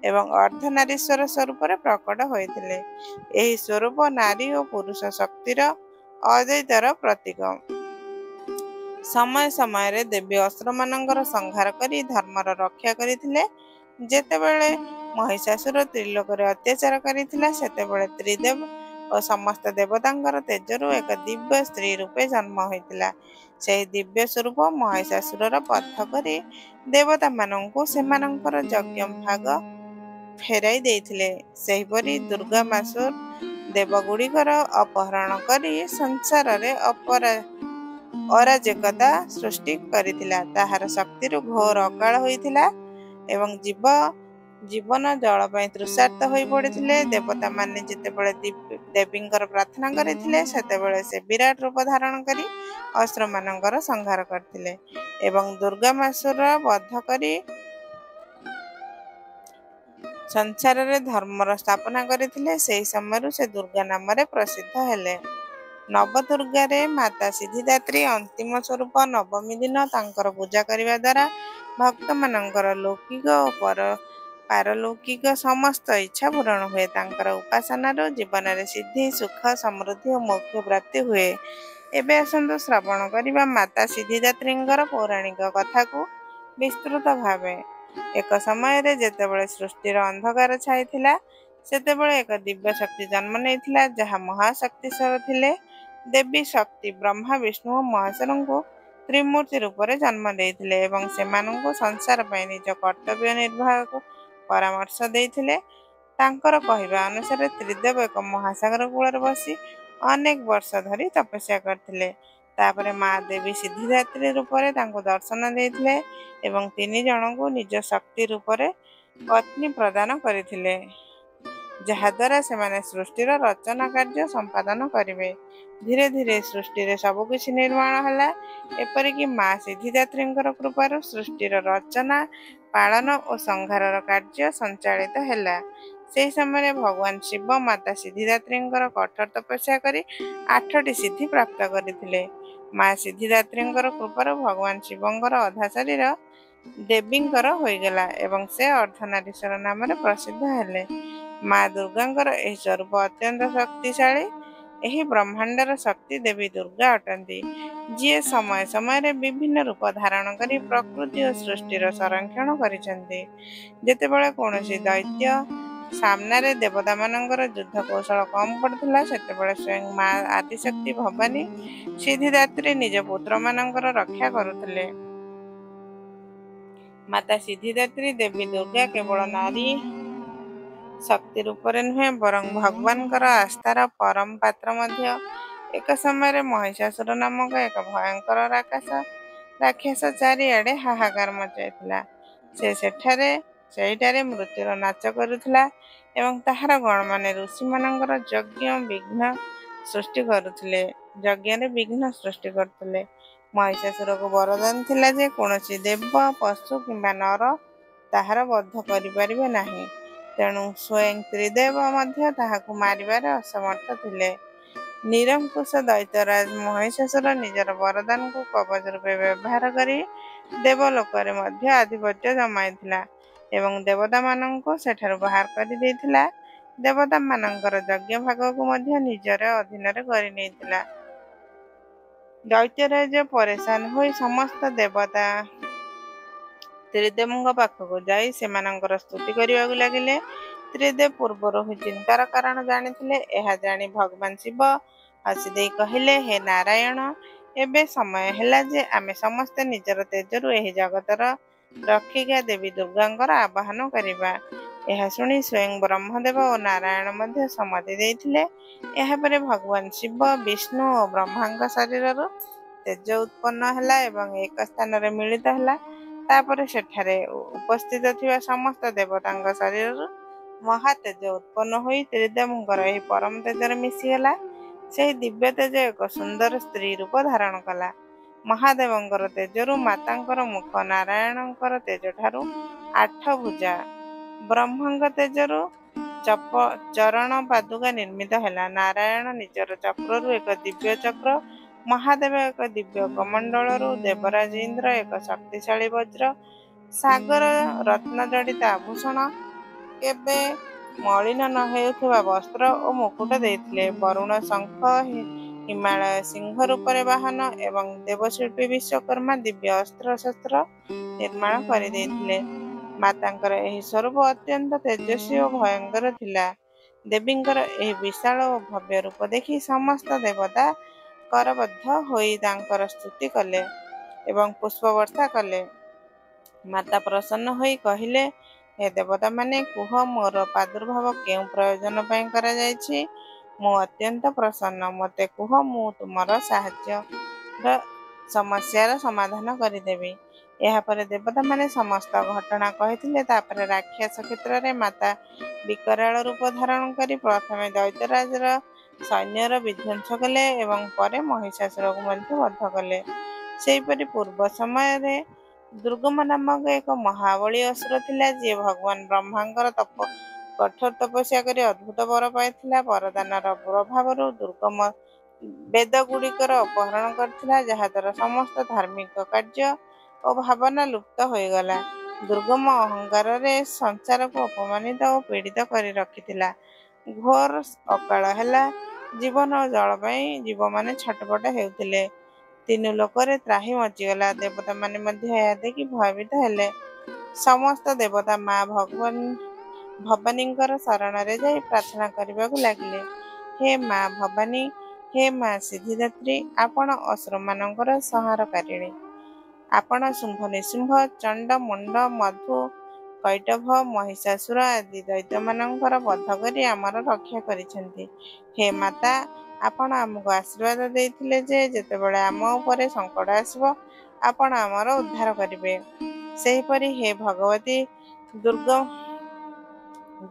ଏବଂ ଅର୍ଦ୍ଧନାରୀଶ୍ୱର ସ୍ୱରୂପରେ ପ୍ରକଟ ହୋଇଥିଲେ। ଏହି ସ୍ୱରୂପ ନାରୀ ଓ ପୁରୁଷ ଶକ୍ତିର ଅଦ୍ୱୈତର ପ୍ରତୀକ। ସମୟ ସମୟରେ ଦେବୀ ଅସୁରମାନଙ୍କର ସଂହାର କରି ଧର୍ମର ରକ୍ଷା କରିଥିଲେ। ଯେତେବେଳେ ମହିଷାସୁର ତ୍ରିଲୋକରେ ଅତ୍ୟାଚାର କରିଥିଲା, ସେତେବେଳେ ତ୍ରିଦେବ ଓ ସମସ୍ତ ଦେବତାଙ୍କର ତେଜରୁ ଏକ ଦିବ୍ୟ ସ୍ତ୍ରୀ ରୂପେ ଜନ୍ମ ହୋଇଥିଲା। ସେହି ଦିବ୍ୟ ସ୍ୱରୂପ ମହିଷାସୁରର ବଧ କରି ଦେବତାମାନଙ୍କୁ ସେମାନଙ୍କର ଯଜ୍ଞ ଭାଗ ଫେରାଇ ଦେଇଥିଲେ। ସେହିପରି ଦୁର୍ଗାମାସୁର ଦେବଗୁଡ଼ିକର ଅପହରଣ କରି ସଂସାରରେ ଅରାଜକତା ସୃଷ୍ଟି କରିଥିଲା। ତାହାର ଶକ୍ତିରୁ ଘୋର ଅକାଳ ହୋଇଥିଲା ଏବଂ ଜୀବ ଜୀବନ ଜଳ ପାଇଁ ତୃଷାର୍ତ୍ତ ହୋଇ ପଡ଼ିଥିଲେ। ଦେବତାମାନେ ଯେତେବେଳେ ଦେବୀଙ୍କର ପ୍ରାର୍ଥନା କରିଥିଲେ, ସେତେବେଳେ ସେ ବିରାଟ ରୂପ ଧାରଣ କରି ଅସୁରମାନଙ୍କର ସଂହାର କରିଥିଲେ ଏବଂ ଦୁର୍ଗାମାସୁର ବଧ କରି ସଂସାରରେ ଧର୍ମର ସ୍ଥାପନା କରିଥିଲେ। ସେହି ସମୟରୁ ସେ ଦୁର୍ଗା ନାମରେ ପ୍ରସିଦ୍ଧ ହେଲେ। ନବଦୁର୍ଗାରେ ମାତା ସିଦ୍ଧିଦାତ୍ରୀ ଅନ୍ତିମ ସ୍ୱରୂପ। ନବମୀ ଦିନ ତାଙ୍କର ପୂଜା କରିବା ଦ୍ୱାରା ଭକ୍ତମାନଙ୍କର ଲୌକିକ ଓ ପାରଲୌକିକ ସମସ୍ତ ଇଚ୍ଛା ପୂରଣ ହୁଏ। ତାଙ୍କର ଉପାସନାରୁ ଜୀବନରେ ସିଦ୍ଧି, ସୁଖ, ସମୃଦ୍ଧି ଓ ମୋକ୍ଷ ପ୍ରାପ୍ତି ହୁଏ। ଏବେ ଆସନ୍ତୁ ଶ୍ରବଣ କରିବା ମାତା ସିଦ୍ଧିଦାତ୍ରୀଙ୍କର ପୌରାଣିକ କଥାକୁ ବିସ୍ତୃତ ଭାବେ। ଏକ ସମୟରେ ଯେତେବେଳେ ସୃଷ୍ଟିର ଅନ୍ଧକାର ଛାଇଥିଲା, ସେତେବେଳେ ଏକ ଦିବ୍ୟ ଶକ୍ତି ଜନ୍ମ ନେଇଥିଲା, ଯାହା ମହାଶକ୍ତିଶ୍ୱର ଥିଲେ। ଦେବୀ ଶକ୍ତି ବ୍ରହ୍ମା, ବିଷ୍ଣୁ ଓ ମହେଶ୍ୱରଙ୍କୁ ତ୍ରିମୂର୍ତ୍ତି ରୂପରେ ଜନ୍ମ ଦେଇଥିଲେ ଏବଂ ସେମାନଙ୍କୁ ସଂସାର ପାଇଁ ନିଜ କର୍ତ୍ତବ୍ୟ ନିର୍ବାହକୁ ପରାମର୍ଶ ଦେଇଥିଲେ। ତାଙ୍କର କହିବା ଅନୁସାରେ ତ୍ରିଦେବ ଏକ ମହାସାଗର କୂଳରେ ବସି ଅନେକ ବର୍ଷ ଧରି ତପସ୍ୟା କରିଥିଲେ। ତାପରେ ମା ଦେବୀ ସିଦ୍ଧିଦାତ୍ରୀ ରୂପରେ ତାଙ୍କୁ ଦର୍ଶନ ଦେଇଥିଲେ ଏବଂ 3 ଜଣଙ୍କୁ ନିଜ ଶକ୍ତି ରୂପରେ ପତ୍ନୀ ପ୍ରଦାନ କରିଥିଲେ, ଯାହାଦ୍ୱାରା ସେମାନେ ସୃଷ୍ଟିର ରଚନା କାର୍ଯ୍ୟ ସମ୍ପାଦନ କରିବେ। ଧୀରେ ଧୀରେ ସୃଷ୍ଟିରେ ସବୁକିଛି ନିର୍ମାଣ ହେଲା। ଏପରିକି ମା ସିଦ୍ଧିଦାତ୍ରୀଙ୍କର କୃପାରୁ ସୃଷ୍ଟିର ରଚନା, ପାଳନ ଓ ସଂହାରର କାର୍ଯ୍ୟ ସଞ୍ଚାଳିତ ହେଲା। ସେହି ସମୟରେ ଭଗବାନ ଶିବ ମାତା ସିଦ୍ଧିଦାତ୍ରୀଙ୍କର କଠୋର ତପସ୍ୟା କରି 8ଟି ସିଦ୍ଧି ପ୍ରାପ୍ତ କରିଥିଲେ। ମା ସିଦ୍ଧିଦାତ୍ରୀଙ୍କର କୃପାରୁ ଭଗବାନ ଶିବଙ୍କର ଅଧା ଶରୀର ଦେବୀଙ୍କର ହୋଇଗଲା ଏବଂ ସେ ଅର୍ଦ୍ଧନାରୀଶ୍ୱର ନାମରେ ପ୍ରସିଦ୍ଧ ହେଲେ। ମା ଦୁର୍ଗାଙ୍କର ଏହି ସ୍ୱରୂପ ଅତ୍ୟନ୍ତ ଶକ୍ତିଶାଳୀ। ଏହି ବ୍ରହ୍ମାଣ୍ଡର ଶକ୍ତି ଦେବୀ ଦୁର୍ଗା ଅଟନ୍ତି, ଯିଏ ସମୟ ସମୟରେ ବିଭିନ୍ନ ରୂପ ଧାରଣ କରି ପ୍ରକୃତି ଓ ସୃଷ୍ଟିର ସଂରକ୍ଷଣ କରିଛନ୍ତି। ଯେତେବେଳେ କୌଣସି ଦୈତ୍ୟ ସାମ୍ନାରେ ଦେବତାମାନଙ୍କର ଯୁଦ୍ଧ କୌଶଳ କମ୍ ପଡ଼ୁଥିଲା, ସେତେବେଳେ ସ୍ୱୟଂ ମା ଆଦିଶକ୍ତି ଭବାନୀ ସିଦ୍ଧିଦାତ୍ରୀ ନିଜ ପୁତ୍ରମାନଙ୍କର ରକ୍ଷା କରୁଥିଲେ। ମାତା ସିଦ୍ଧିଦାତ୍ରୀ ଦେବୀ ଦୁର୍ଗା କେବଳ ନାରୀ ଶକ୍ତି ରୂପରେ ନୁହେଁ, ବରଂ ଭଗବାନଙ୍କର ଆସ୍ଥାର ପରମ ପାତ୍ର ମଧ୍ୟ। ଏକ ସମୟରେ ମହିଷାସୁର ନାମକ ଏକ ଭୟଙ୍କର ରାକ୍ଷସ ଚାରିଆଡ଼େ ହାହାକାର ମଚାଇଥିଲା। ସେ ସେହିଠାରେ ମୃତ୍ୟୁର ନାଚ କରୁଥିଲା ଏବଂ ତାହାର ଗଣମାନେ ଋଷିମାନଙ୍କର ଯଜ୍ଞରେ ବିଘ୍ନ ସୃଷ୍ଟି କରୁଥିଲେ। ମହିଷାସୁରକୁ ବରଦାନ ଥିଲା ଯେ କୌଣସି ଦେବ, ପଶୁ କିମ୍ବା ନର ତାହାର ବଧ କରିପାରିବେ ନାହିଁ। ତେଣୁ ସ୍ୱୟଂ ତ୍ରିଦେବ ମଧ୍ୟ ତାହାକୁ ମାରିବାରେ ଅସମର୍ଥ ଥିଲେ। ନିରଙ୍କୁଶ ଦୈତ୍ୟରାଜ ମହିଷାସୁର ନିଜର ବରଦାନକୁ କବଚ ରୂପେ ବ୍ୟବହାର କରି ଦେବଲୋକରେ ମଧ୍ୟ ଆଧିପତ୍ୟ ଜମାଇଥିଲା ଏବଂ ଦେବତାମାନଙ୍କୁ ସେଠାରୁ ବାହାର କରିଦେଇଥିଲା। ଦେବତାମାନଙ୍କର ଯଜ୍ଞ ଭାଗକୁ ମଧ୍ୟ ନିଜର ଅଧୀନରେ କରିନେଇଥିଲା। ଦୈତ୍ୟରାଜ ପରେଶାନ ହୋଇ ସମସ୍ତ ଦେବତା ତ୍ରିଦେବଙ୍କ ପାଖକୁ ଯାଇ ସେମାନଙ୍କର ସ୍ତୁତି କରିବାକୁ ଲାଗିଲେ। ତ୍ରିଦେବ ପୂର୍ବରୁ ହିଁ ଚିନ୍ତାର କାରଣ ଜାଣିଥିଲେ। ଏହା ଜାଣି ଭଗବାନ ଶିବ ହସିଦେଇ କହିଲେ, ହେ ନାରାୟଣ, ଏବେ ସମୟ ହେଲା ଯେ ଆମେ ସମସ୍ତେ ନିଜର ତେଜରୁ ଏହି ଜଗତର ରକ୍ଷିକା ଦେବୀ ଦୁର୍ଗାଙ୍କର ଆବାହନ କରିବା। ଏହା ଶୁଣି ସ୍ୱୟଂ ବ୍ରହ୍ମଦେବ ଓ ନାରାୟଣ ମଧ୍ୟ ସମ୍ମତି ଦେଇଥିଲେ। ଏହାପରେ ଭଗବାନ ଶିବ, ବିଷ୍ଣୁ ଓ ବ୍ରହ୍ମାଙ୍କ ଶରୀରରୁ ତେଜ ଉତ୍ପନ୍ନ ହେଲା ଏବଂ ଏକ ସ୍ଥାନରେ ମିଳିତ ହେଲା। ତାପରେ ସେଠାରେ ଉପସ୍ଥିତ ଥିବା ସମସ୍ତ ଦେବତାଙ୍କ ଶରୀରରୁ ମହାତେଜ ଉତ୍ପନ୍ନ ହୋଇ ତ୍ରିଦେବଙ୍କର ଏହି ପରମ ତେଜରେ ମିଶିଗଲା। ସେହି ଦିବ୍ୟ ତେଜ ଏକ ସୁନ୍ଦର ସ୍ତ୍ରୀ ରୂପ ଧାରଣ କଲା। ମହାଦେବଙ୍କର ତେଜରୁ ମାତାଙ୍କର ମୁଖ, ନାରାୟଣଙ୍କର ତେଜଠାରୁ 8 ଭୁଜା, ବ୍ରହ୍ମାଙ୍କ ତେଜରୁ ଚରଣ ପାଦୁକା ନିର୍ମିତ ହେଲା। ନାରାୟଣ ନିଜର ଚକ୍ରରୁ ଏକ ଦିବ୍ୟ ଚକ୍ର, ମହାଦେବ ଏକ ଦିବ୍ୟ କମଣ୍ଡଳରୁ, ଦେବରାଜ ଇନ୍ଦ୍ର ଏକ ଶକ୍ତିଶାଳୀ ବଜ୍ର, ସାଗର ରତ୍ନଜଡ଼ିତ ଆଭୂଷଣ, କେବେ ମଳିନ ନ ହେଉଥିବା ବସ୍ତ୍ର ଓ ମୁକୁଟ ଦେଇଥିଲେ। ବରୁଣ ଶଙ୍ଖ, ହିମାଳୟ ସିଂହ ରୂପରେ ବାହନ ଏବଂ ଦେବଶିଳ୍ପୀ ବିଶ୍ୱକର୍ମା ଦିବ୍ୟ ଅସ୍ତ୍ରଶସ୍ତ୍ର ନିର୍ମାଣ କରିଦେଇଥିଲେ। ମାତାଙ୍କର ଏହି ସ୍ୱରୂପ ଅତ୍ୟନ୍ତ ତେଜସ୍ୱୀ ଓ ଭୟଙ୍କର ଥିଲା। ଦେବୀଙ୍କର ଏହି ବିଶାଳ ଓ ଭବ୍ୟ ରୂପ ଦେଖି ସମସ୍ତ ଦେବତା କରବଦ୍ଧ ହୋଇ ତାଙ୍କର ସ୍ତୁତି କଲେ ଏବଂ ପୁଷ୍ପବର୍ଷା କଲେ। ମାତା ପ୍ରସନ୍ନ ହୋଇ କହିଲେ, ହେ ଦେବତାମାନେ, କୁହ ମୋର ପ୍ରାଦୁର୍ଭାବ କେଉଁ ପ୍ରୟୋଜନ ପାଇଁ କରାଯାଇଛି? ମୁଁ ଅତ୍ୟନ୍ତ ପ୍ରସନ୍ନ। ମୋତେ କୁହ, ମୁଁ ତୁମର ସାହାଯ୍ୟର ସମସ୍ୟାର ସମାଧାନ କରିଦେବି। ଏହାପରେ ଦେବତାମାନେ ସମସ୍ତ ଘଟଣା କହିଥିଲେ। ତାପରେ ରାକ୍ଷସ କ୍ଷେତ୍ରରେ ମାତା ବିକରାଳ ରୂପ ଧାରଣ କରି ପ୍ରଥମେ ଦୈତ୍ୟରାଜର ସୈନ୍ୟର ବିଧ୍ୱଂସ କଲେ ଏବଂ ପରେ ମହିଷାସୁରକୁ ମଧ୍ୟ ବଧ କଲେ। ସେହିପରି ପୂର୍ବ ସମୟରେ ଦୁର୍ଗମ ନାମକ ଏକ ମହାବଳୀ ଅସୁର ଥିଲା, ଯିଏ ଭଗବାନ ବ୍ରହ୍ମାଙ୍କର କଠୋର ତପସ୍ୟା କରି ଅଦ୍ଭୁତ ବର ପାଇଥିଲା। ବରଦାନର ପ୍ରଭାବରୁ ଦୁର୍ଗମ ବେଦଗୁଡ଼ିକର ଅପହରଣ କରିଥିଲା, ଯାହାଦ୍ୱାରା ସମସ୍ତ ଧାର୍ମିକ କାର୍ଯ୍ୟ ଓ ଭାବନା ଲୁପ୍ତ ହୋଇଗଲା। ଦୁର୍ଗମ ଅହଙ୍କାରରେ ସଂସାରକୁ ଅପମାନିତ ଓ ପୀଡ଼ିତ କରି ରଖିଥିଲା। ଘୋର ଅକାଳ ହେଲା। ଜୀବନ ଓ ଜଳ ପାଇଁ ଜୀବମାନେ ଛଟପଟ ହେଉଥିଲେ। ତିନି ଲୋକରେ ତ୍ରାହି ମଚିଗଲା। ଦେବତାମାନେ ମଧ୍ୟ ଏହା ଦେଖି ଭୟଭୀତ ହେଲେ। ସମସ୍ତ ଦେବତା ମା ଭବାନୀଙ୍କର ଶରଣରେ ଯାଇ ପ୍ରାର୍ଥନା କରିବାକୁ ଲାଗିଲେ, ହେ ମା ଭବାନୀ, ହେ ମା ସିଦ୍ଧିଦାତ୍ରୀ, ଆପଣ ଅସୁରମାନଙ୍କର ସଂହାରକାରିଣୀ। ଆପଣ ଶୁମ୍ଭ ନିଶୁମ୍ଭ, ଚଣ୍ଡ, ମୁଣ୍ଡ, ମଧୁ, କୈଟଭ, ମହିଷାସୁର ଆଦି ଦୈତ୍ୟମାନଙ୍କର ବଧ କରି ଆମର ରକ୍ଷା କରିଛନ୍ତି। ହେ ମାତା, ଆପଣ ଆମକୁ ଆଶୀର୍ବାଦ ଦେଇଥିଲେ ଯେ ଯେତେବେଳେ ଆମ ଉପରେ ସଙ୍କଟ ଆସିବ, ଆପଣ ଆମର ଉଦ୍ଧାର କରିବେ। ସେହିପରି ହେ ଭଗବତୀ,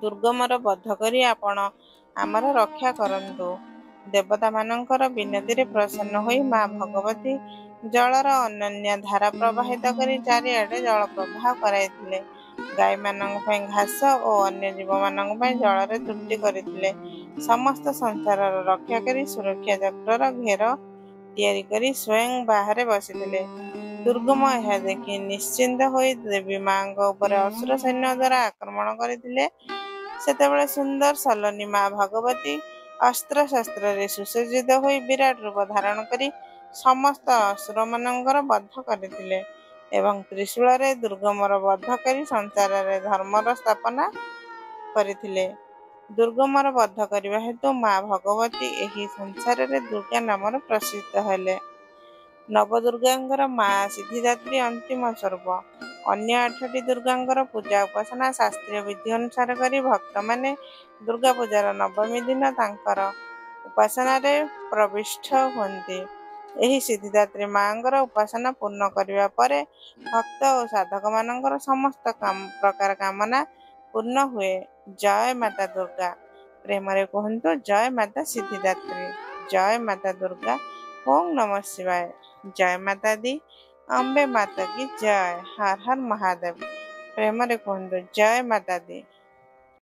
ଦୁର୍ଗମର ବଧ କରି ଆପଣ ଆମର ରକ୍ଷା କରନ୍ତୁ। ଦେବତାମାନଙ୍କର ବିନତିରେ ପ୍ରସନ୍ନ ହୋଇ ମା ଭଗବତୀ ଜଳର ଅନନ୍ୟ ଧାରା ପ୍ରବାହିତ କରି ଚାରିଆଡ଼େ ଜଳ ପ୍ରବାହ କରାଇଥିଲେ। ଗାଈମାନଙ୍କ ପାଇଁ ଘାସ ଓ ଅନ୍ୟ ଜୀବମାନଙ୍କ ପାଇଁ ଜଳରେ ତୃପ୍ତି କରିଥିଲେ। ସମସ୍ତ ସଂସାରର ରକ୍ଷା କରି ସୁରକ୍ଷା ଚକ୍ରର ଘେର ତିଆରି କରି ସ୍ୱୟଂ ବାହାରେ ବସିଥିଲେ। ଦୁର୍ଗମ ଏହା ଦେଖି ନିଶ୍ଚିନ୍ତ ହୋଇ ଦେବୀ ମାଙ୍କ ଉପରେ ଅସୁର ସୈନ୍ୟ ଦ୍ୱାରା ଆକ୍ରମଣ କରିଥିଲେ। ସେତେବେଳେ ସୁନ୍ଦର ସଲୋନୀ ମା ଭଗବତୀ ଅସ୍ତ୍ରଶସ୍ତ୍ରରେ ସୁସଜ୍ଜିତ ହୋଇ ବିରାଟ ରୂପ ଧାରଣ କରି ସମସ୍ତ ଅସୁରମାନଙ୍କର ବଧ କରିଥିଲେ ଏବଂ ତ୍ରିଶୂଳରେ ଦୁର୍ଗମର ବଧ କରି ସଂସାରରେ ଧର୍ମର ସ୍ଥାପନା କରିଥିଲେ। ଦୁର୍ଗମର ବଧ କରିବା ହେତୁ ମା ଭଗବତୀ ଏହି ସଂସାରରେ ଦୁର୍ଗା ନାମରେ ପ୍ରସିଦ୍ଧ ହେଲେ। ନବଦୁର୍ଗାଙ୍କର ମା ସିଦ୍ଧିଦାତ୍ରୀ ଅନ୍ତିମ ସ୍ୱରୂପ। ଅନ୍ୟ 8ଟି ଦୁର୍ଗାଙ୍କର ପୂଜା ଉପାସନା ଶାସ୍ତ୍ରୀୟ ବିଧି ଅନୁସାରେ କରି ଭକ୍ତମାନେ ଦୁର୍ଗା ପୂଜାର ନବମୀ ଦିନ ତାଙ୍କର ଉପାସନାରେ ପ୍ରବିଷ୍ଟ ହୁଅନ୍ତି। ଏହି ସିଦ୍ଧିଦାତ୍ରୀ ମାଙ୍କର ଉପାସନା ପୂର୍ଣ୍ଣ କରିବା ପରେ ଭକ୍ତ ଓ ସାଧକମାନଙ୍କର ସମସ୍ତ ପ୍ରକାର କାମନା ପୂର୍ଣ୍ଣ ହୁଏ। ଜୟ ମାତା ଦୁର୍ଗା। ପ୍ରେମରେ କୁହନ୍ତୁ ଜୟ ମାତା ସିଦ୍ଧିଦାତ୍ରୀ, ଜୟ ମାତା ଦୁର୍ଗା, ଓଁ ନମଃ ଶିବାୟ, ଜୟ ମାତା ଦି, ଅମ୍ବେ ମାତା କି ଜୟ, ହର ହର ମହାଦେବ। ପ୍ରେମରେ କୁହନ୍ତୁ ଜୟ ମାତା ଦି।